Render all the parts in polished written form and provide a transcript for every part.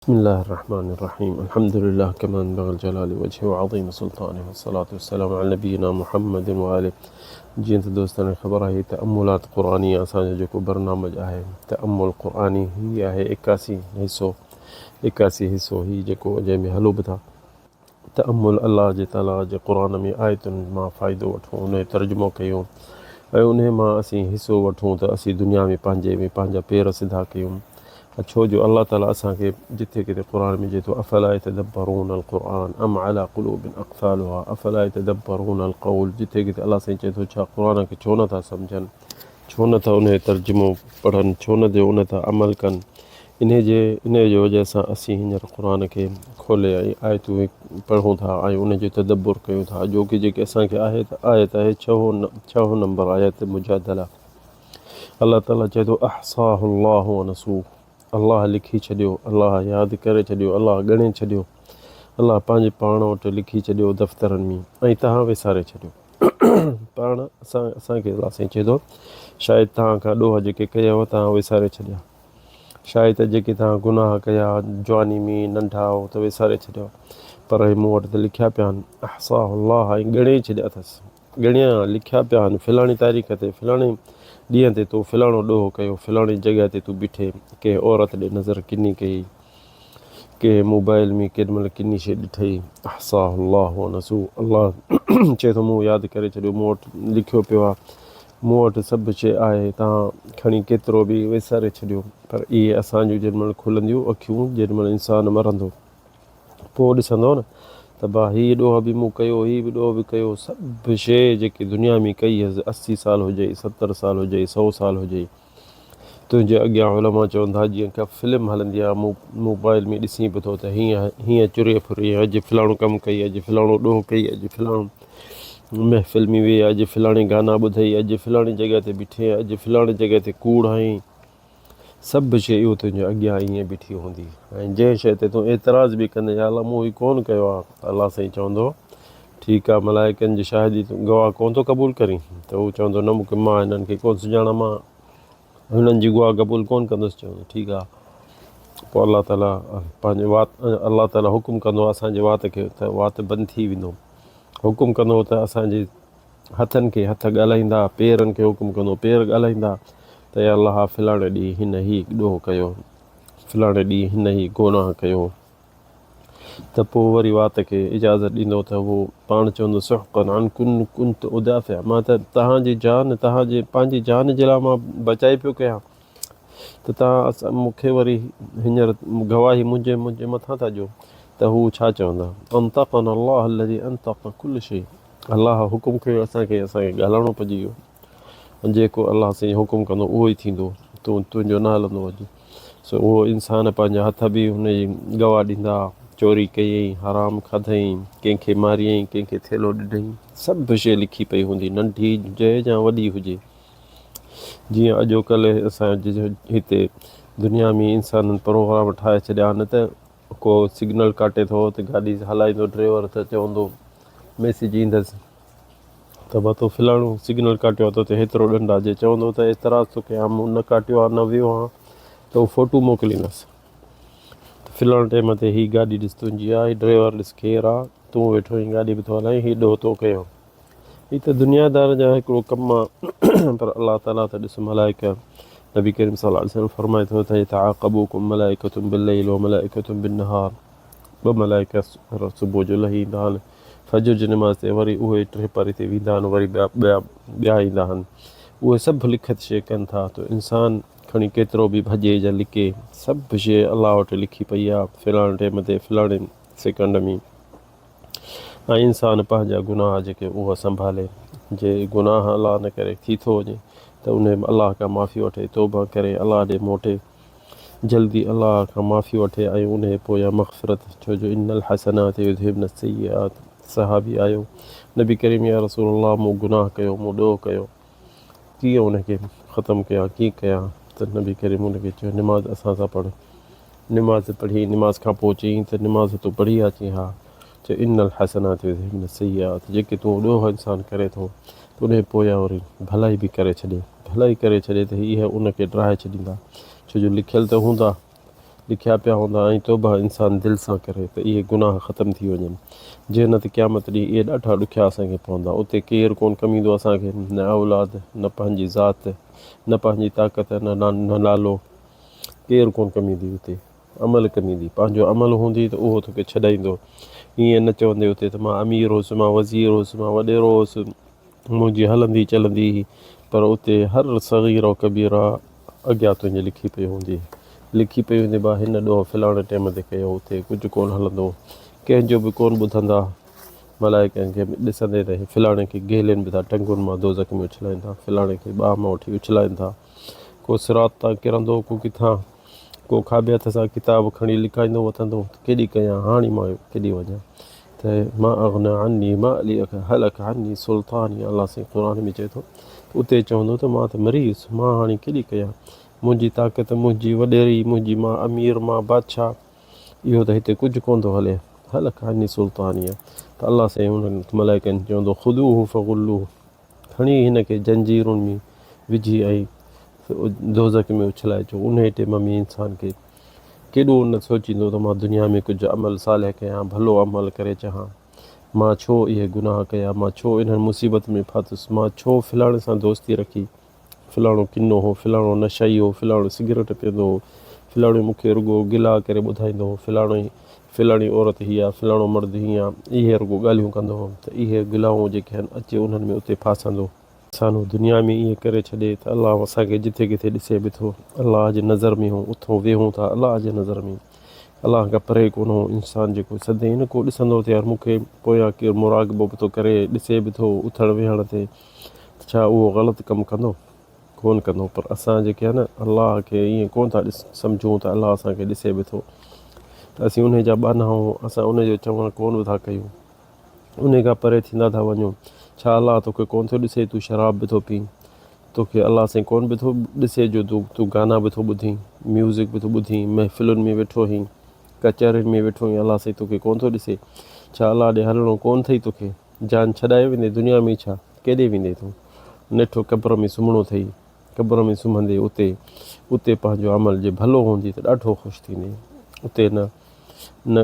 بسم الله الرحمن الرحيم الحمد لله كما ينبغي لجلال وجهه وعظيم سلطانه والصلاة والسلام على نبينا محمد وآله جيئن ته دوستن کي خبر آهي تأملات قرآني اسان جو جيڪو برنامج آهي تأمل قرآني هي آهي 81 حصو 81 حصو هي جيڪو جنهن ۾ هلو به ٿا تأمل الله جي تعاليٰ جي قرآن ۾ آيتن مان فائدو وٺون ان جو ترجمو ڪيون ۽ انهي مان اسين حصو وٺون ته اسين دنيا ۾ پنهنجي ۾ پنهنجا پير سڌا ڪيون ڇو جو الله تعاليٰ اسان کي جٿي ڪٿي قرآن ۾ چئي ٿو افلا يتدبرون القرآن ام علي قلوب اقفالها افلا يتدبرون القول جٿي ڪٿي الله سائين چئي ٿو ڇا قرآن کي ڇو نٿا سمجهن ڇو نه ٿا انهيء جو ترجمو پڙهن، ڇو نه جو ان تان عمل ڪن. انهيء جي انهيء جي وجهه سان اسين هينئر قرآن کي کولي ۽ آيتون پڙهون ٿا ۽ ان جو تدبر ڪيون ٿا. اڄوڪي جيڪي اسان کي آهي ته آيت آهي ڇهون نمبر آيت مجادله. الله تعاليٰ چئي ٿو احصاه الله ونسوه الله لکي ڇڏيو، الله ياد ڪري ڇڏيو، الله ڳڻي ڇڏيو، الله پنهنجي پاڻ وٽ لکي ڇڏيو دفترن ۾ ۽ توهان وساري ڇڏيو. پاڻ اسان اسان کي الله سائين چئي ٿو شايد توهان کان ڏوهه جيڪي ڪيا هئا توهان وساري ڇڏيا شايد ته جيڪي توهان گناهه ڪيا جواني ۾ ننڍا هو ته وساري ڇڏيا پر هي مون وٽ ته لکيا پيا آهن احصاه الله ۽ ڳڻي ڇڏيا اٿس ڳڻيا لکيا پيا آهن فلاڻي تاريخ تي فلاڻي ڏينهن تي تو فلاڻو ڏوهه ڪيو فلاڻي جڳهه تي تون بيٺي ڪنهن عورت ڏي نظر ڪني ڪئي ڪنهن موبائل ۾ ڪيڏي مهل ڪني شيء ڏٺئي، احصاه الله ونسوه، الله چئي ٿو مون ياد ڪري ڇڏيو، مون وٽ لکيو پيو آهي، مون وٽ سڀ شيء آهي، توهان کڻي ڪيترو به وساري ڇڏيو، پر اهي اسان جون جيڏي مهل کلنديون اکيون، جيڏي مهل انسان مرندو پوء ڏسندو نه ته با هي ڏوهه به مون ڪيو، هي به ڏوهه به ڪيو، سڀ شيء جيڪي دنيا ۾ ڪئي هيس، 80 سال هجئي، 70 سال هجئي، سئو سال هجئي. تنهنجي اڳيان علماء چون ٿا جيئن ڪا فلم هلندي آهي موبائل ۾ ڏسين به ٿو ته هيئن هيئن چري ڦري اڄ فلاڻو ڪم ڪئي اڄ فلاڻو ڏوهه ڪئي اڄ فلاڻو محفل ۾ ويئي اڄ فلاڻي گانا ٻڌئي اڄ فلاڻي جڳهه تي بيٺي اڄ فلاڻي جڳهه تي ڪوڙ هنئي سڀ شيء اهو تنهنجي اڳيان ائين بيٺي هوندي ۽ جنهن شيء تي تون اعتراض به ڪندين يا الله مون هي ڪونه ڪيو آهي ته الله سائين چوندو ٺيڪ آهي ملائڪن جي شاهدي تون گواهه ڪونه ٿو قبول ڪرين ته هو چوندو نه مون کي مان هنن کي ڪونه سڃاڻان مان هنن جي گواهه قبول ڪونه ڪندس چوندو ٺيڪ آهي پوء الله تعاليٰ پنهنجي وات الله تعاليٰ حڪم ڪندو اسان جي وات کي ته وات بند ٿي ويندو حڪم ڪندو ته اسان جي هٿن کي هٿ ڳالهائيندا پيرن کي حڪم ڪندو پير ڳالهائيندا ته يا الله فلاڻي ڏينهن هن هي ڏوهه ڪيو فلاڻي ڏينهن هن هي گناهه ڪيو ته پوء وري وات کي اجازت ڏيندو ته هو پاڻ چوندو سحقا عنڪن ڪنت ادافع مان ته توهان جي جان توهان جي پنهنجي جان جي لاء مان بچائي پيو ڪيان ته توهان مون کي وري هينئر گواهي منهنجي منهنجي مٿان ٿا ڏيو ته هو ڇا چوندا انطقنا الله الذي انطق كل شيء الله حڪم ڪيو اسان کي اسان کي ڳالهائڻو پئجي ويو جيڪو الله سائين حڪم ڪندو اهو ئي ٿيندو تون تنهنجو نه هلندو اڄ سو اهو انسان پنهنجا هٿ به هن جي گواهه ڏيندا، چوري ڪيئين، حرام کاڌئين، ڪنهن کي ماريئين، ڪنهن کي ٿيلهو ڏنئين، سڀ شيء لکي پئي هوندي، ننڍي هجي يا وڏي هجي. جيئن اڄوڪلهه اسان جي هتي دنيا ۾ انسانن پروگرام ٺاهي ڇڏيا آهن ته ڪو سگنل ڪاٽي ٿو ته گاڏي هلائيندو ڊريور ته چوندو ميسيج ايندس. ته با تو فلاڻو سگنل ڪاٽيو آ توتي هيترو ڏنڊ آ جي چوندو ته اعتراض ٿو ڪيان مون نه ڪاٽيو آ نه ويو آهان ته هو فوٽو موڪليندس ته فلاڻي ٽيم تي هي گاڏي ڏس تنهنجي آ هي ڊريور ڏس ڪير آ تون ويٺو آهين گاڏي به ٿو هلائين هي ڏوهه تو ڪيو هي ته دنيادار جا هڪڙو ڪم آ پر الله تعالي ته ڏس ملائڪ نبي ڪريم صلي الله عليه وسلم فرمائي ٿو ته يتعاقبوڪم ملائڪة بالليل وملائڪة بالنهار ٻه ملائڪ صبح جو لهي ايندا آهن فجر جي نماز تي وري اهي ٽي پري تي ويندا آهن وري ٻيا ٻيا ٻيا ايندا آهن اهي سڀ لکت شيء ڪن ٿا ته انسان کڻي ڪيترو به ڀڄي يا لڪي سڀ شيء الله وٽ لکي پئي آهي فلاڻي ٽيم تي فلاڻي سيڪنڊ ۾ ۽ انسان پنهنجا گناهه جيڪي اهو سنڀالي جي گناهه الله نه ڪري ٿي ٿو وڃي ته ان الله کان معافي وٺي توبه ڪري الله ڏي موٽي جلدي الله کان معافي وٺي ۽ انهي پويان مغفرت ڇو جو ان الحسنات يذهبن السيئات صحابي آيو نبي ڪريم يا رسول الله مون گناهه ڪيو مون ڏوهه ڪيو ڪيئن ان کي ختم ڪيان ڪيئن ڪيان ته نبي ڪريم ان کي چيو نماز اسان سان پڙهه نماز پڙهي نماز کان پوء چيائين ته نماز تون پڙهي آ چيائين ها چيو ان الحسنات يذهبن السيئات جيڪي تون ڏوهه انسان ڪري ٿو ته انهي پويان وري ڀلائي به ڪري ڇڏي ڀلائي ڪري ڇڏي ته اهي ان کي ڊاهي ڇڏيندا، ڇو جو لکيل ته هوندا. لکيا پيا هوندا ۽ توبه انسان دل سان ڪري ته اهي گناهه ختم ٿي وڃن. جي نه ته قيامت ڏينهن اهي ڏاڍا ڏکيا اسان کي پوندا. اتي ڪير ڪونه ڪم ايندو اسان کي، نه اولاد، نه پنهنجي ذات، نه پنهنجي طاقت، نه نالو، ڪير ڪونه ڪم ايندي اتي. عمل ڪم ايندي. پنهنجو عمل هوندي ته اهو توکي ڇڏائيندو. ائين نه چوندي اتي ته مان امير هوس، مان وزير هوس، مان وڏيرو هوس، منهنجي هلندي چلندي هئي. پر اتي هر صغيره و ڪبيره اڳيان تنهنجي لکي پئي هوندي. لکي پئي هوندي با هن ڏوهه فلاڻي ٽيم تي ڪيو اتي ڪجهه ڪونه هلندو. ڪنهن جو به ڪونه ٻڌندا. ملائڪن کي ڏسندي ته فلاڻي کي گهلين به ٿا ٽنگن مان دوزخ ۾ اڇلائين ٿا. فلاڻي کي ٻانهن مان وٺي اڇلائين ٿا. ڪو صراط تان ڪرندو ڪو ڪٿان. ڪو کاٻي هٿ سان ڪتاب کڻي لڪائيندو وتندو ته ڪيڏي ڪيان هاڻي مان ڪيڏي وڃان ته ما اغنيٰ عني مالي هلڪ عني سلطاني الله سائين قرآن ۾ چئي ٿو ته اتي چوندو ته مان ته مري ويس مان هاڻي ڪيڏي ڪيان منهنجي طاقت منهنجي وڏيري منهنجي مان امير مان بادشاهه اهو ته هتي ڪجهه ڪونه ٿو هلي هلڪ عني سلطاني ته الله سائين انهن ملائڪن چوندو خذوه فغلوه کڻي هن کي جنجيرن ۾ وجهي ۽ دوزخ ۾ اڇلائي اچو. انهيء ٽيم ۾ انسان کي ڪيڏو نه سوچيندو ته مان دنيا ۾ ڪجهه عمل صالح ڪيان، ڀلو عمل ڪري چهان. مان ڇو اهي گناهه ڪيا، مان ڇو انهن مصيبت ۾ ڦاٿس، مان ڇو فلاڻي سان دوستي رکي. فلاڻو ڪنو هو، فلاڻو نشائي هو، فلاڻو سگريٽ پيئندو هو، فلاڻو مون کي رڳو گلا ڪري ٻڌائيندو هو، فلاڻو فلاڻي عورت هي آ، فلاڻو مرد هيئن آ، اهي رڳو ڳالهيون ڪندو هو ته اهي گلائون جيڪي آهن اچي انهن ۾ اتي ڦاسندو. انسان هو دنيا ۾ ائين ڪري ڇڏي ته الله اسان کي جٿي ڪٿي ڏسي به ٿو، الله جي نظر ۾ هون، اٿون ويهون ٿا الله جي نظر ۾، الله کان پري ڪونه هون، انسان جيڪو سدائين نه ڪو ڏسندو ته يار مون کي پويان ڪير مراقبو به ٿو ڪري، ڏسي به ٿو اٿڻ ويهڻ تي ته ڇا اهو غلط ڪم ڪندو؟ ڪونه ڪندو پر اسان جيڪي آهي نه الله کي ائين ڪونه ٿا ڏس سمجهون ته الله اسان کي ڏسي به ٿو ته اسين انهي جا ٻانها آهيون اسان انهي جو چوڻ ڪونه به ٿا ڪيون انهي کان پري ٿيندا ٿا وڃون ڇا الله توکي ڪونه ٿو ڏسي تون شراب به ٿو پين توکي الله سائين ڪونه به ٿو ڏسي جو تون تون گانا به ٿو ٻڌين ميوزڪ به ٿو ٻڌين محفلن ۾ ويٺو هين ڪچهرين ۾ ويٺو هين الله سائين توکي ڪونه ٿو ڏسي ڇا الله ڏي هلڻو ڪونه اٿئي توکي جان ڇڏائي ويندي دنيا ۾ ڇا ڪيڏي ويندي تون نيٺ قبر ۾ سمهڻو اٿئي قبر ۾ سمهندي اتي اتي پنهنجو عمل جي ڀلو هوندي ته ڏاڍو خوش ٿيندي اتي نه نه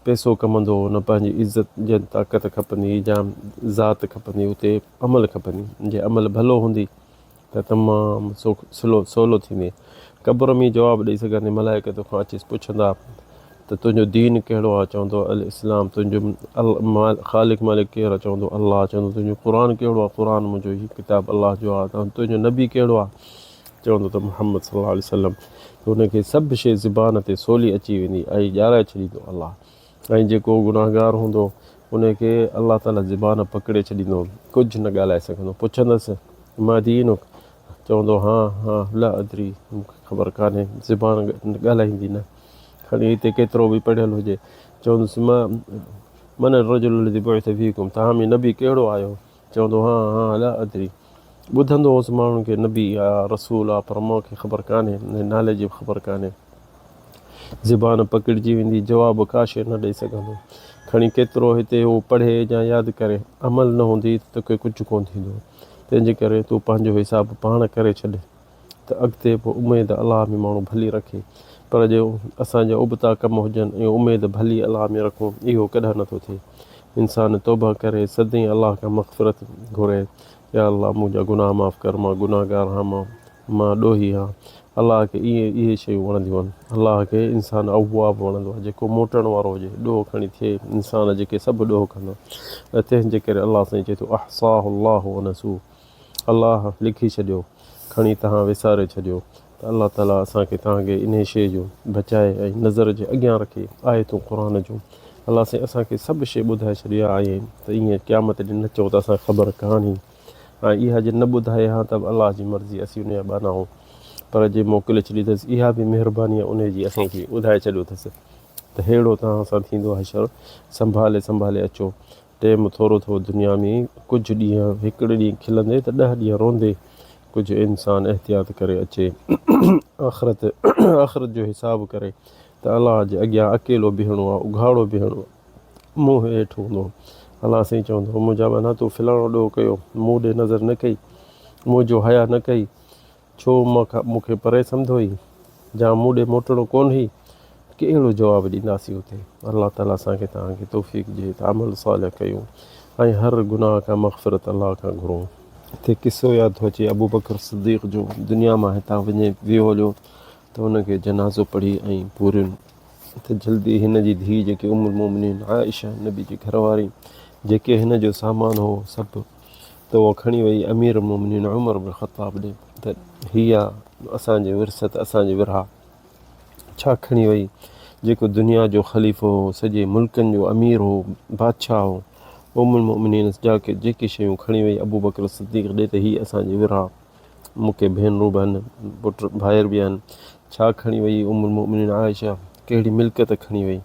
پئسو ڪمندو نه پنهنجي عزت جي طاقت کپندي يا ذات کپندي اتي عمل کپندي جي عمل ڀلو هوندي ته تمام سولو سولو ٿيندي. قبر ۾ جواب ڏئي سگهندي. ملائڪ توکان اچي پڇندا ته تنهنجو دين ڪهڙو آهي؟ چوندو الاسلام. تنهنجو خالق مالڪ ڪير آهي؟ چوندو الله. چوندو تنهنجو قرآن ڪهڙو آهي؟ قرآن منهنجو هي ڪتاب الله جو آهي. تنهنجو نبي ڪهڙو آهي؟ چوندو ته محمد صلي الله عليه وسلم. ته ان کي سڀ شيء زبان تي سولي اچي ويندي ۽ ڄاڻائي ڇڏيندو الله. ۽ جيڪو گنهگار هوندو ان کي الله تعالي زبان پڪڙي ڇڏيندو ڪجهه نه ڳالهائي سگهندو. پڇندس ما دينک؟ چوندو ها ها لا ادري مون کي خبر ڪانهي زبان ڳالهائيندي نه کڻي هتي ڪيترو به پڙهيل هجي چوندس ما من الرجل الذي بعث فيڪم توهان ۾ نبي ڪهڙو آيو چوندو ها ها لا ادري ٻڌندو هوس ماڻهن کي نبي آ رسول آ پر مون کي خبر ڪانهي نالي جي به خبر ڪانهي زبان پڪڙجي ويندي، جواب ڪا شيء نه ڏئي سگهندو. کڻي ڪيترو هتي هو پڙهي يا ياد ڪري، عمل نه هوندي ته توکي ڪجهه ڪونه ٿيندو. تنهن جي ڪري تون پنهنجو حساب پاڻ ڪري ڇڏ ته اڳتي به اميد الله ۾ ماڻهو ڀلي رکي. پر جي اسان جا ابتا ڪم هجن ۽ اميد ڀلي الله ۾ رکون، اهو ڪڏهن نه ٿو ٿئي. انسان توبه ڪري، سدائين الله کان مغفرت گهري، يا الله منهنجا گناهه معاف ڪر، مان گنهگار هان، مان. مان ڏوهي هان. الله کي ائين اهي شيون وڻنديون آهن. الله کي انسان اواب وڻندو آهي، جيڪو موٽڻ وارو هجي، ڏوهه کڻي ٿئي، انسان جيڪي سڀ ڏوهه ڪندا ۽ تنهن جي ڪري الله سائين چئي ٿو احصاه الله ونسوه الله لکي ڇڏيو، کڻي توهان وساري ڇڏيو ته الله تعالي اسان کي توهان کي انهي شيء جو بچائي ۽ نظر جي اڳيان رکي آيتون قرآن جون الله سائين اسان کي سڀ شيء ٻڌائي ڇڏي آهي ته ائين قيامت ڏينهن نه چئو ته اسان کي خبر ڪانهي. ۽ اها جي نه ٻڌائي ها ته به الله جي مرضي اسين ان جا ٻانها آهيون پر جي موڪلي ڇڏي اٿس اها به مهرباني آهي انهي جي اسان کي ٻڌائي ڇڏيو اٿس ته ههڙو توهان سان ٿيندو حشر سنڀالي سنڀالي اچو ٽيم ٿورو ٿو دنيا ۾ ڪجهه ڏينهن هڪڙي ڏينهن کلندي ته ڏهه ڏينهن روندي ڪجهه انسان احتياط ڪري اچي آخرت آخرت جو حساب ڪري ته الله جي اڳيان اڪيلو بيهڻو آهي اگهاڙو بيهڻو آهي منهن هيٺ هوندو. الله سائين چوندو، منهنجا ٻانها تو فلاڻو ڏوهه ڪيو، مون ڏي نظر نه ڪئي، منهنجو حياء نه ڪئي، ڇو مون کي پري سمڌوئي؟ جا مون ڏي موٽڻو ڪونهي، ڪهڙو جواب ڏينداسين اتي؟ الله تعالي اسان کي توهان کي توفيق ڏئي ته عمل صالح ڪيون ۽ هر گناهه کان مغفرت الله کان گهرون. هتي قصو ياد ٿو اچي ابوبڪر صديق جو دنيا مان هتان وڃي ويو هليو ته ان کي جنازو پڙهي ۽ پورين ته جلدي هن جي ڌيء جيڪي ام المومنين عائشه نبي جي گهر واري جيڪي هن جو سامان هو سڀ ته اهو کڻي وئي امير المومنين عمر بن خطاب ڏي ته هي آ اسان جي ورثت اسان جي ورها ڇا کڻي وئي، جيڪو دنيا جو خليفو هو، سڄي ملڪن جو امير هو، بادشاهه هو، ام المؤمنين جا جيڪي شيون کڻي وئي ابوبڪر صديق ڏي ته هي اسان جي ورهاء، مون کي ڀينرون به آهن، پٽ ڀائر به آهن، ڇا کڻي وئي ام المؤمنين عائشه، ڪهڙي ملڪيت کڻي وئي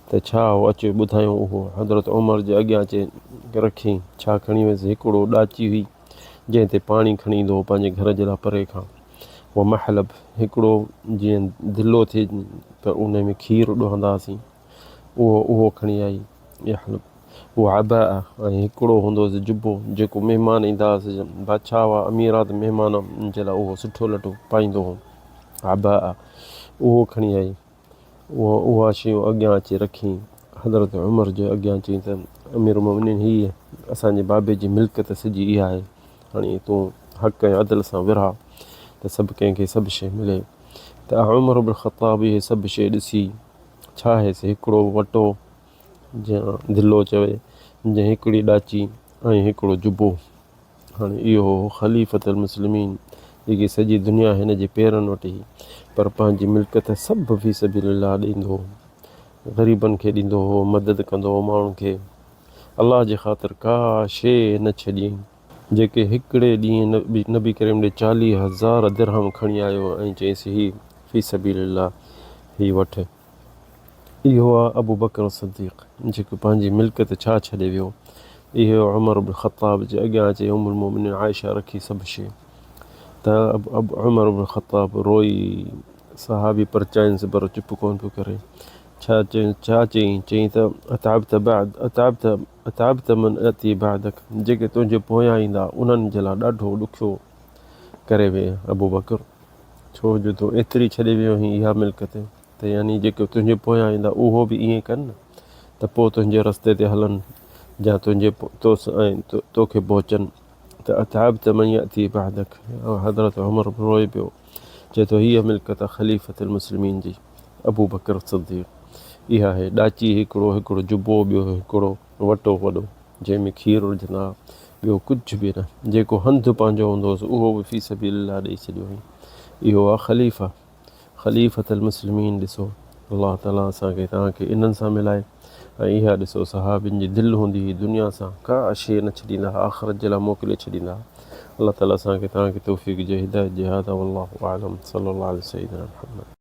ته ڇا هو اچي ٻڌايون اهو حضرت عمر جي اڳيان اچي رکيائين، ڇا کڻي ويس هڪڙو ڏاچي هئي. جنهن تي پاڻي کڻي ايندو هو پنهنجي گهر جي لاء پري کان. اهو محلب هڪڙو جيئن دلو ٿئي ته ان ۾ کير ڏوهندا هئاسين اهو اهو کڻي آئي يحلب اهو عباء ۽ هڪڙو هوندو هوس جبو جيڪو مهمان ايندا هئس بادشاهه هئا امير هئا ته مهمان جي لاء اهو سٺو لٽو پائيندو هو عباء اهو کڻي آئي. اهو اها شيون اڳيان اچي رکي حضرت عمر جي اڳيان چيائين ته امير المومنين هيء اسان جي بابي جي ملڪيت سڄي اها آهي هاڻي تون حق ۽ عدل سان ورهاء ته سڀ ڪنهن کي سڀ شيء ملي ته عمر بن خطاب اهي سڀ شيء ڏسي ڇا هيس هڪڙو وٽو جيئن دلو چوي جنهن هڪڙي ڏاچي ۽ هڪڙو جبو هاڻي اهو هو خليفة المسلمين جيڪي سڄي دنيا هن جي پيرن وٽ هئي پر پنهنجي ملڪيت سڀ في سبيل الله ڏيندو هو غريبن کي ڏيندو هو مدد ڪندو هو ماڻهن کي الله جي خاطر ڪا شيء نه ڇڏيائين. جيڪي هڪڙي ڏينهن نبي ڪريم ڏي 40,000 درهم کڻي آيو ۽ چيائينس هي في سبيل الله هي وٺ. اهو آ ابوبڪر صديق جيڪو پنهنجي ملڪيت ڇا ڇڏي ويو. اهو عمر بن خطاب جي اڳيان اچي ام المومنين عائشه رکي سڀ شيء ته عمر بن خطاب روئي صحابي پرچائينس پر چپ ڪونه پيو ڪري. ڇا چيائين ڇا چيائين چيائين ته اتعبت بعد اتعبت اتعبت من اتي بعدک جيڪي تنهنجي پويان ايندا انهن جي لاء ڏاڍو ڏکيو ڪري وئين ابوبڪر ڇو جو تون ايتري ڇڏي ويو آهين اها ملڪيت ته يعني جيڪي تنهنجي پويان ايندا اهو به ائين ڪن نه ته پوء تنهنجي رستي تي هلن جا تنهنجي ۽ توکي پهچن ته اتعبت من ياتي بعدک حضرت عمر به روئي پيو چئي ٿو هيء ملڪيت خليفة المسلمين جي ابوبڪر صديق اها آهي ڏاچي هڪڙو هڪڙو جبو ٻيو هڪڙو وٽو وڏو جنهن ۾ کير وجهندا ها ٻيو ڪجهه به نه جيڪو هنڌ پنهنجو هوندو هوس اهو به في سبيل الله ڏئي ڇڏيو هئي اهو آهي خليفه خليفة المسلمين ڏسو الله تعالي اسان کي توهان کي انهن سان ملائي ۽ اها ڏسو صحابين جي دل هوندي هئي دنيا سان ڪا شيء نه ڇڏيندا ها آخرت جي لاء موڪلي ڇڏيندا ها الله تعالي اسان کي توهان کي توفيق جي هدايت جي هذا والله اعلم صلي الله علي سيدنا محمد.